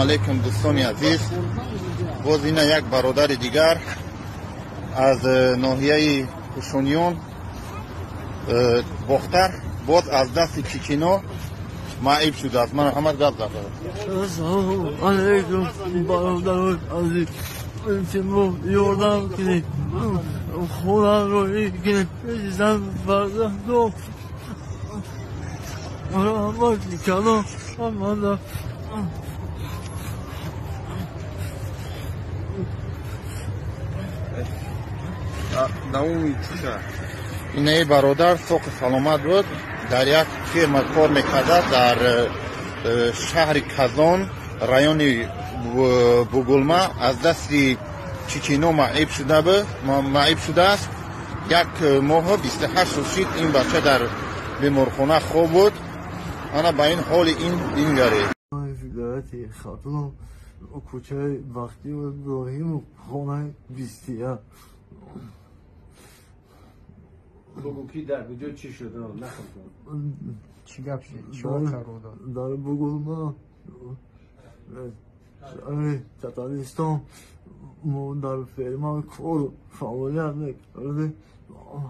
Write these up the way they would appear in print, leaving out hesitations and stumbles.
Алейкум, дӯстони азиз. Боз ина як бародари дигар аз ноҳияи Кушониён, Бохтар, боз аз дасти чечино маъиб шудааст. Марҳамат, гап зад. Ассалому алайкум, бародарони азиз. Илтимос, ёрдам кунед. Худамро кунед. Зан, фарзандом. Раҳмат калом ҳамада. Давоми чиша? Инаи бародар соқи саломат буд, дар як фирма кор мекарда дар шаҳри Казон, райони Бугулма, аз дасти чечино маъиб маъиб шудааст. Як моҳу 28 рӯз шид, ин бача дар беморхона хоб буд. Ана ба ин ҳоли ин бингаред. Вилояти Хатлон, кӯчаи Бахтиёр Иброҳимов, хонаи 21. Бугу, ки дар куҷо чӣ шуд? Нақл кун. Чӣ гап шуд? Чӣ воқеа рӯ дод? Дар Бугулма, шаҳри Татаристон, мо дар ферма кор фаъолият мекардем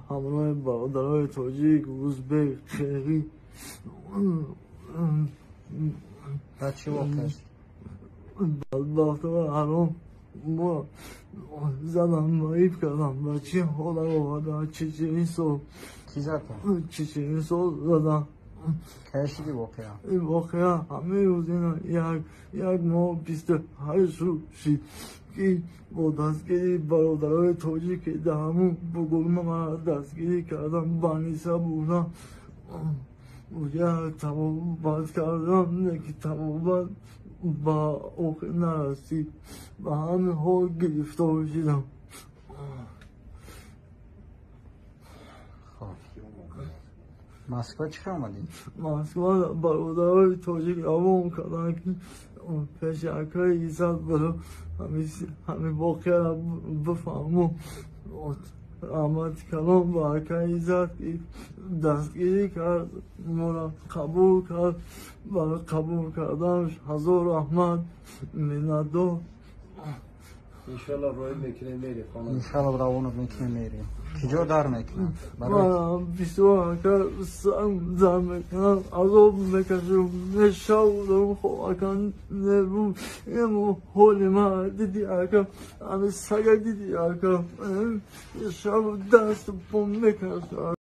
ҳамроҳи бародарои тоҷик, узбек, қирғиз. Баъд чӣ воқеа шуд? Бадбахтона ҳаром мо задам, маиб кардам. Ба чӣ ҳолат оварда? Чеченисо. Кӣ зад? Чеченисо задам. Кай шуди воқеа? Ин воқеа ҳамин рӯз, ина як моҳ 28 рӯз шид, ки бо дастгирии бародарои тоҷик, ки дар ҳамун Бугулма мара дастгирӣ кардам, баниса бурдам, як табобат кардам, ки табобат ба охир нарасид. Ба ҳамин ҳол гирифтор шудам. Хоб, Москва чӣ хел омадӣ? Москва бародарои тоҷик равон карданд, ки пеши акаи Иззат буро, ҳамин воқеаро бифаҳму. Раҳмати калом ба акаи Иззат, ки дастгирӣ кард, моро қабул кард. Барои қабул карданаш ҳазор раҳмат, миннатдор. Иншалло, роҳӣ мекунем, мерӣ хона. Иншалло, равонат мекунем, мерӣ. Киҷо дар мекунам? Бисёр, ака, сам дар мекунам, азоб мекашам, мешавдам. Хоб, ака, нерву ему ҳоли ман диди, ака, ҳами сага диди, ака, шаб дасту по мекашам.